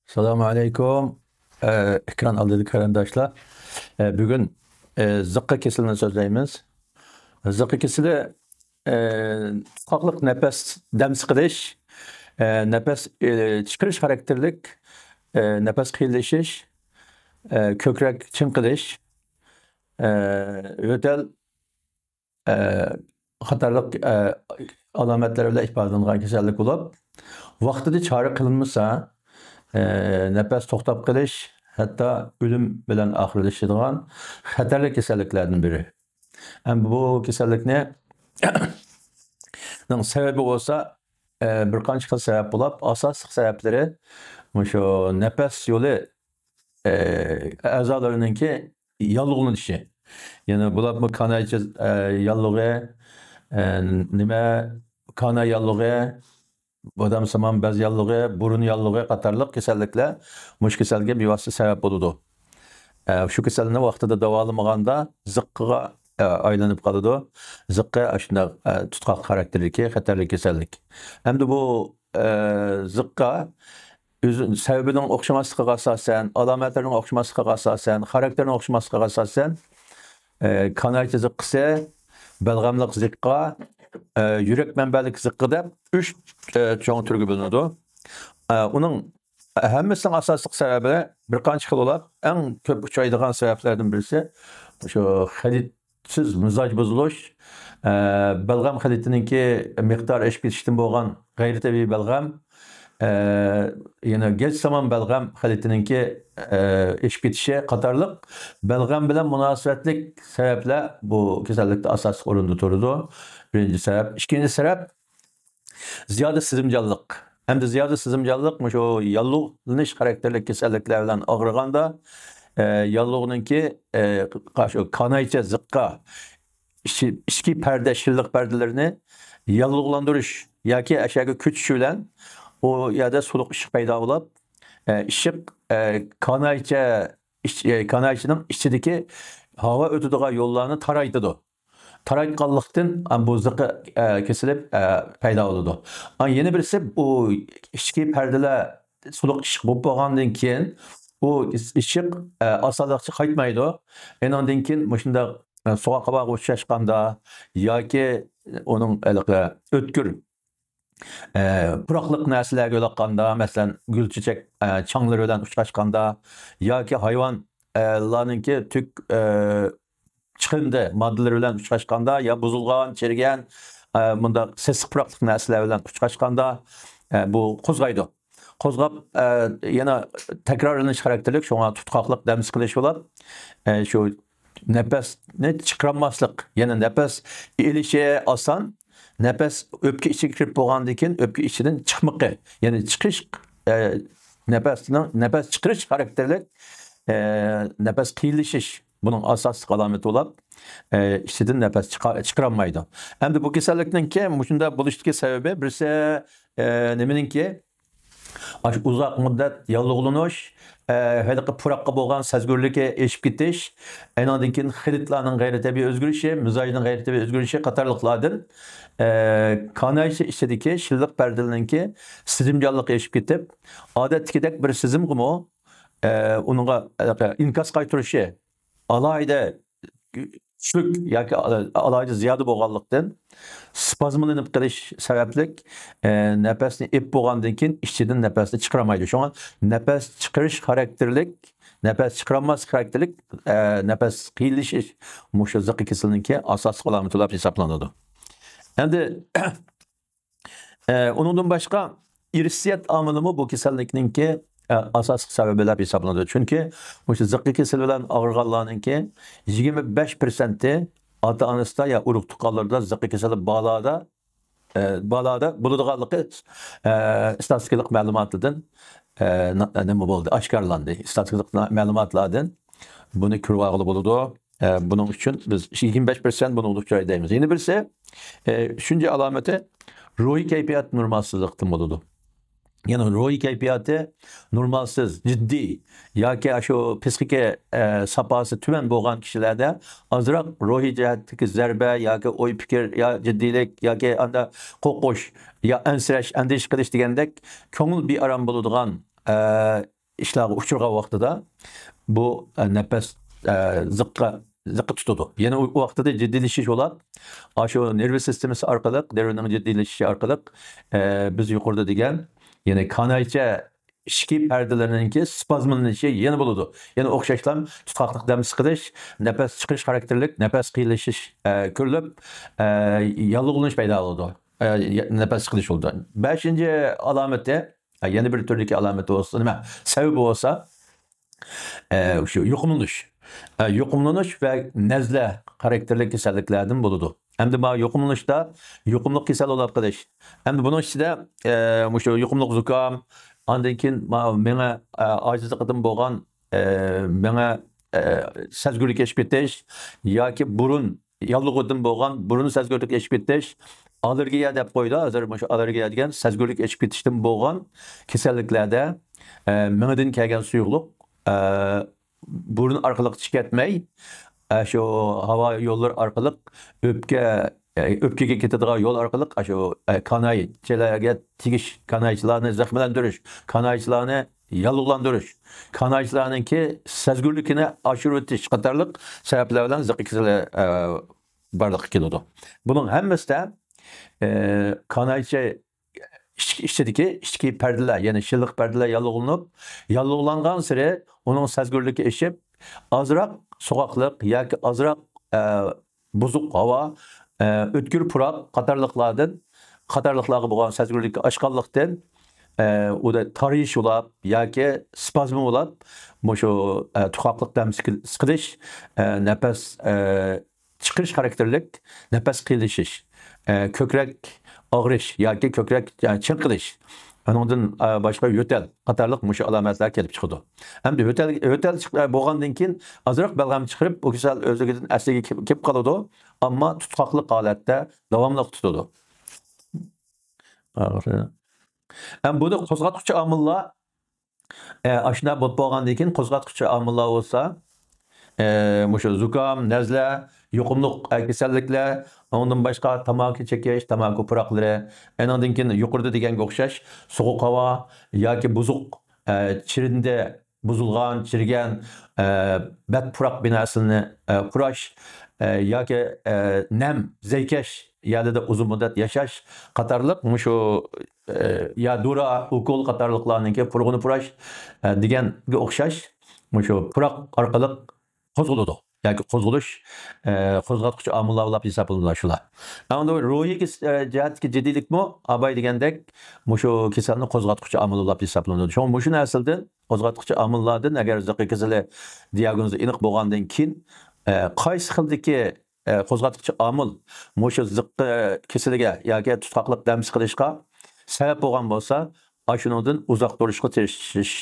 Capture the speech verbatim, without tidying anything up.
ئەسسالامۇ ئەلەيكۇم. ئە، ئېكران ئالدىدىكى قېرىنداشلار. ئە، بۈگۈن، ئە، زىققا كېسىلىنى سۆزلەيمىز. زىققا كېسىلى، ئە، تۇتقاقلىق نەپەس دەم سىقىلىش، ئە، نەپەس، ئە، چىقىرىش خاراكتېرلىك، ئە، نەپەس قىيىنلىشىش، ئە، كۆكرەك چىڭقىلىش، ئە، يۆتەل، ئە، قاتارلىق، ئە، ئالامەتلەر بىلەن ئىپادىلىنىدىغان كېسەللىك بولۇپ، ۋاقتىدا چارە قىلىنمىسا، ئە، نەپەس توختاپ قېلىش، ھەتتا ئۆلۈم بىلەن ئاخىرلىشىدىغان خەتەرلىك كېسەللىكلەردىن بىرى. ھەم بۇ كېسەللىكنى نىڭ سەۋەبى بولسا، ئە، بىر قانچە خىل سەۋەب بولۇپ، ئاساسلىق سەۋەبلىرى مۇشۇ نەپەس يولى، ئە، ئەزالىرىنىڭكى ياللۇغلىنىشى. يەنى بۇلارمۇ كانايچە، ئە، ياللۇغى، ئە، نېمە، كانا ياللۇغى، بادام سامان بەز ياللۇغى، بۇرۇن ياللۇغى قاتارلىق كېسەللىكلەر مۇشۇ كېسەلگە بىۋاسىتە سەۋەب بولىدۇ. ئە، شۇ كېسەلنى ۋاقتىدا داۋالىمىغاندا زىققىغا، ئە، ئايلىنىپ قالىدۇ. زىققا ئاشۇنداق، ئە، تۇتقاق خاراكتېرلىكى خەتەرلىك كېسەللىك. ئەمدى بۇ، ئە، زىققا ئۆز سەۋەبىنىڭ ئوخشىماسلىقىغا ئاساسەن، ئالامەتلىرىنىڭ ئوخشىماسلىقىغا ئاساسەن، خاراكتېرىنىڭ ئوخشىماسلىقىغا ئاساسەن، ئە، كانايچە زىققىسى، بەلغەملىق زىققا، ئە، يۈرەك مەنبەلىك زىققا دەپ ئۈچ، ئە، چوڭ تۈرگە بۆلۈنىدۇ. ئە، ئۇنىڭ ھەممىسىنىڭ ئاساسلىق سەۋەبى بىر قانچە خىل بولۇپ، ئەڭ كۆپ ئۇچرايدىغان سەۋەبلەردىن بىرسى شۇ خىلىتسىز مىزاج بۇزۇلۇش، ئە، بەلغەم خىلىتىنىڭكى مىقدارى ئېشىپ كېتىشتىن بولغان غەيرىي تەبىئىي بەلغەم، ئە، يەنە گەجسامان بەلغەم خىلىتىنىڭكى، ئە، ئېشىپ كېتىشى قاتارلىق بەلغەم بىلەن مۇناسىۋەتلىك سەۋەبلەر بۇ كېسەللىكتە ئاساسلىق ئورۇندا تۇرىدۇ. بىرىنچى سەۋەب. ئىككىنچى سەۋەب، زىيادە سىزىمچانلىق. ئەمدى زىيادە سىزىمچانلىق مۇشۇ ياللۇغلىنىش خاراكتېرلىك كېسەللىكلەر بىلەن ئاغرىغاندا، ئە، ياللۇغنىڭكى، ئە، قا-، شۇ كانايچە زىققا ئىچى، ئىچكى پەردە، شىللىق پەردىلىرىنى ياللۇغلاندۇرۇش ياكى ئەشەگە كۆچۈش بىلەن ئۇ يەردە سۇلۇق ئىششىق پەيدا بولۇپ، ئە، ئىششىق، ئە، كانايچە ئىچ-، ئە، كانايچىنىڭ ئىچىدىكى ھاۋا ئۆتىدىغان يوللارنى تارايتىدۇ. تارايتقانلىقتىن، ئە، بۇ زىققا، ئە، كېسىلى، ئە، پەيدا بولىدۇ. ئا، يەنە بىرسى، بۇ ئىچكى پەردىلەر سۇلۇق ئىششىق بولۇپ بولغاندىن كېيىن، ئۇ ئىس-، ئىششىق، ئە، ئاسانلىقچە قايتمايدۇ. ئېنىڭدىن كېيىن مۇشۇنداق، ئە، سوغۇق ھاۋاغا ئۇچراشقاندا ياكى ئۇنىڭ ھېلىقى ئۆتكۈر، ئە، پۇراقلىق نەرسىلەرگە يولۇققاندا، مەسىلەن، گۈل چېچەك، ئە، چاڭلىرى بىلەن ئۇچراشقاندا ياكى ھايۋان، ئە، لارنىڭكى تۈك، ئە، چىقىندى ماددىلىرى بىلەن ئۇچراشقاندا يا بۇزۇلغان، چىرىگەن، ئە، مۇنداق سېسىق پۇراقلىق نەرسىلەر بىلەن ئۇچراشقاندا، ئە، بۇ قوزغايدۇ. قوزغاپ، ئە، يەنە تەكرارلىنىش خاراكتېرلىك، شۇڭا تۇتقاقلىق، دەم سىقىلىش بولۇپ، ئە، شۇ نەپەسنى چىقىرالماسلىق، يەنى نەپەس ئېلىشى ئاسان، نەپەس ئۆپكە ئىچىگە كىرىپ بولغاندىن كېيىن ئۆپكە ئىچىدىن چىقمىقى، يەنى چىقىش، ئە، نەپەسنىڭ، نەپەس چىقىرىش خاراكتېرلىك، ئە، نەپەس قىيىنلىشىش بۇنىڭ ئاساسلىق ئالامىتى بولۇپ، ئە، ئىچىدىن نەپەس چىقا-، چىقىرالمايدۇ. ئەمدى بۇ كېسەللىكنىڭكى مۇشۇنداق بولۇشتىكى سەۋەبى بىرسى، ئە، نېمىنىڭكى؟ ئاشۇ ئۇزاق مۇددەت ياللۇغلىنىش، ئە، ھېلىقى پۇراققا بولغان سەزگۈرلۈكى ئېشىپ كېتىش، ئېنىڭدىن كېيىن خىلىتلارنىڭ غەيرىي تەبىئىي ئۆزگىرىشى، مىزاجنىڭ غەيرىي تەبىئىي ئۆزگىرىشى قاتارلىقلاردىن، ئە، كانايچە ئىچىدىكى شىللىق پەردىلىرىنىڭكى سىزىمچانلىقى ئېشىپ كېتىپ، ئادەتتىكىدەك بىر سىزىمغىمۇ، ئە، ئۇنىڭغا، ئە، ئىنكاس قايتۇرۇشى ئالاھىدە كۈچلۈك ياكى ئالاھىدە زىيادە بولغانلىقتىن، سپازملىنىپ قېلىش سەۋەبلىك، ئە، نەپەسنى ئېلىپ بولغاندىن كېيىن ئىچىدىن نەپەسنى چىقىرالمايدۇ. شۇڭا نەپەس چىقىرىش خاراكتېرلىك، نەپەس چىقىرالماسلىق خاراكتېرلىك، ئە، نەپەس قىيىنلىشىش مۇشۇ زىققا كېسىلىنىڭكى ئاساسلىق ئالامىتى بولۇپ ھېسابلىنىدۇ. ئەمدى ئە، ئۇنىڭدىن باشقا ئىرسىيەت ئامىلىمۇ بۇ كېسەللىكنىڭكى، ئە، ئاساسلىق سەۋەبى دەپ ھېسابلىنىدۇ. چۈنكى مۇشۇ زىققا كېسىلى بىلەن ئاغرىغانلارنىڭكى يىگىرمە بەش پىرسەنتى ئاتا-ئانىسىدا يا ئۇرۇق-تۇغقانلىرىدا زىققا كېسەلى بالىدا، ئە، بالىدا بولىدىغانلىقى، ئە، ئىستاتىستىكىلىق مەلۇماتلاردىن، ئە، نا-، نېمە بولدى؟ ئاشكارىلاندى. ئىستاتىستىكىلىق مەلۇماتلاردىن بۇنى كۆرۈۋالغىلى بولىدۇ. ئە، بۇنىڭ ئۈچۈن بىز يىگىرمە بەش پىرسەنت بۇنىڭدا ئۇچرايدۇ دەيمىز. يەنە بىرسى، ئە، ئۈچىنچى ئالامىتى روھىي كەيپىيات نورمالسىزلىقتىن بولىدۇ. يەنى روھىي كەيپىياتى نورمالسىز، جىددىي ياكى ئاشۇ پسىخىكا، ئە، ساپاسى تۆۋەن بولغان كىشىلەردە ئازراق روھىي جەھەتتىكى زەربە ياكى ئوي پىكىر يا جىددىيلىك ياكى ئاندا قورقۇش يا ئەنسىرەش، ئەندىشە قىلىش دېگەندەك كۆڭۈل بىئارام بولىدىغان، ئە، ئىشلارغا ئۇچرىغان ۋاقتىدا بۇ، ئە، نەپەس، ئە، زىققا، زىققا تۇتىدۇ. يەنە ئۇ ۋاقتىدا جىددىيلىشىش بولۇپ، ئاشۇ نېرۋا سىستېمىسى ئارقىلىق، نېرۋىنىڭ جىددىيلىشىشى ئارقىلىق، ئە، بىز يۇقىرىدا دېگەن، يەنى كانايچە ئىچكى پەردىلىرىنىڭكى سپازملىنىشى يەنە بولىدۇ. يەنە ئوخشاشلا تۇتقاقلىق دەم سىقىلىش، نەپەس چىقىرىش خاراكتېرلىك نەپەس قىيىنلىشىش، ئە، كۆرۈلۈپ، ئە، ياللۇغلىنىش پەيدا بولىدۇ. ئە، يە-، نەپەس سىقىلىش بولىدۇ. بەشىنچى ئالامىتى، ئە، يەنە بىر تۈردىكى ئالامىتى بولسا نېمە؟ سەۋەبى بولسا، ئە، شۇ يۇقۇملىنىش. ئە، يۇقۇملىنىش ۋە نەزلە خاراكتېرلىك كېسەللىكلەردىن بولىدۇ. ئەمدى ما يۇقۇملىنىشتا يۇقۇملۇق كېسەل بولۇپ قېلىش. ئەمدى بۇنىڭ ئىچىدە، ئە، مۇشۇ يۇقۇملۇق زۇكام، ئاندىن كېيىن ما-، مېڭە، ئە، ئاجىزلىقىدىن بولغان، ئە، مېڭە، ئە، سەزگۈرلۈك ئېشىپ كېتىش ياكى بۇرۇن ياللۇغىدىن بولغان بۇرۇن سەزگۈرلۈك ئېشىپ كېتىش، ئاللېرگىيە دەپ قويىدۇ. ھازىر مۇشۇ ئاللېرگىيە دېگەن سەزگۈرلۈك ئېشىپ كېتىشتىن بولغان كېسەللىكلەردە، ئە، مېڭىدىن كەلگەن سۇيۇقلۇق، ئە، بۇرۇن ئارقىلىق چىقىپ كەتمەي، ئە، شۇ ھاۋا يوللىرى ئارقىلىق ئۆپكە، ئە، ئۆپكىگە كېتىدىغان يول ئارقىلىق، ئە، شۇ، ئە، كانايچىلارغا تېگىش، كانايچىلارنى زەخىملەندۈرۈش، كانايچىلارنى ياللۇغلاندۇرۇش، كانايچىلارنىڭكى سەزگۈرلۈكىنى ئاشۇرۇۋېتىش قاتارلىق سەۋەبلەر بىلەن زىققا كېسىلى، ئە، بارلىققا كېلىدۇ. بۇنىڭ ھەممىسىدە، ئە، كانايچە ئىچ-، ئىچىدىكى ئىچكى پەردىلەر، يەنى شىللىق پەردىلەر ياللۇغلىنىپ، ياللۇغلانغانسېرى ئۇنىڭ سەزگۈرلۈكى ئېشىپ، ئازراق سوغۇقلۇق ياكى ئازراق، ئە، بۇزۇق ھاۋا، ئە، ئۆتكۈر پۇراق قاتارلىقلاردىن، قاتارلىقلارغا بولغان سەزگۈرلۈكى ئاشقانلىقتىن، ئە، ئۇدا تارىيىش بولۇپ ياكى سپازم بولۇپ، مۇشۇ، ئە، تۇتقاقلىق دەم سىقىل-، سىقىلىش، ئە، نەپەس، ئە، چىقىرىش خاراكتېرلىك نەپەس قىيىنلىشىش، ئە، كۆكرەك ئاغرىش ياكى كۆكرەك، ئە، چىڭقىلىش، ئۇنىڭدىن، ئە، باشقا يۆتەل قاتارلىق مۇشۇ ئالامەتلەر كېلىپ چىقىدۇ. ئەمدى يۆتەل، يۆتەل چىق-، ئە، بولغاندىن كېيىن ئازراق بەلغەم چىقىرىپ، بۇ كېسەل ئۆزلۈكىدىن ئەسلىگە كېلىپ، كېلىپ قالىدۇ، ئەمما تۇتقاقلىق ھالەتتە داۋاملىق تۇتىدۇ. ئەمدى بۇدا قوزغاتقۇچى ئامىللار ئە، ئاشۇنداق بولۇپ بولغاندىن كېيىن قوزغاتقۇچى ئامىللار بولسا، ئە، مۇشۇ زۇكام، نەزلە، يۇقۇملۇق، ئە، كېسەللىكلەر، ئۇنىڭدىن باشقا تاماكا چېكىش، تاماكا پۇراقلىرى، ئېنىڭدىن كېيىن يۇقىرىدا دېگەنگە ئوخشاش سوغۇق ھاۋا ياكى بۇزۇق، ئە، چىرىندى، بۇزۇلغان، چىرىگەن، ئە، بەت پۇراق بىناسىنى، ئە، پۇراش، ئە، ياكى، ئە، نەم، زەيكەش يەرلىدە ئۇزۇن مۇددەت ياشاش قاتارلىق مۇشۇ، ئە، يا دورا، ئوكۇل قاتارلىقلارنىڭكى پۇرىقىنى پۇراش، ئە، دېگەنگە ئوخشاش مۇشۇ پۇراق ئارقىلىق قوزغىلىدۇ ياكى قوزغىلىش، ئە، قوزغاتقۇچى ئامىللار بولۇپ ھېسابلىنىدۇ شۇلار. ئەمدى روھىي كېس-، ئە، جەھەتتىكى جىددىيلىكمۇ ئاباي دېگەندەك مۇشۇ كېسەلنى قوزغاتقۇچى ئامىل بولۇپ ھېسابلىنىدۇ. شۇڭا مۇشۇ نەرسىلەردىن، قوزغاتقۇچى ئامىللاردىن ئەگەر زىققا كېسىلى دىياگنوزى ئېنىق بولغاندىن كېيىن، ئە، قايسى خىلدىكى ئە، قوزغاتقۇچى ئامىل مۇشۇ زىققا كېسىلىگە ياكى تۇتقاقلىق دەم سىقىلىشقا سەۋەب بولغان بولسا، ئاشۇنىڭدىن ئۇزاق تۇرۇشقا تىرىشىش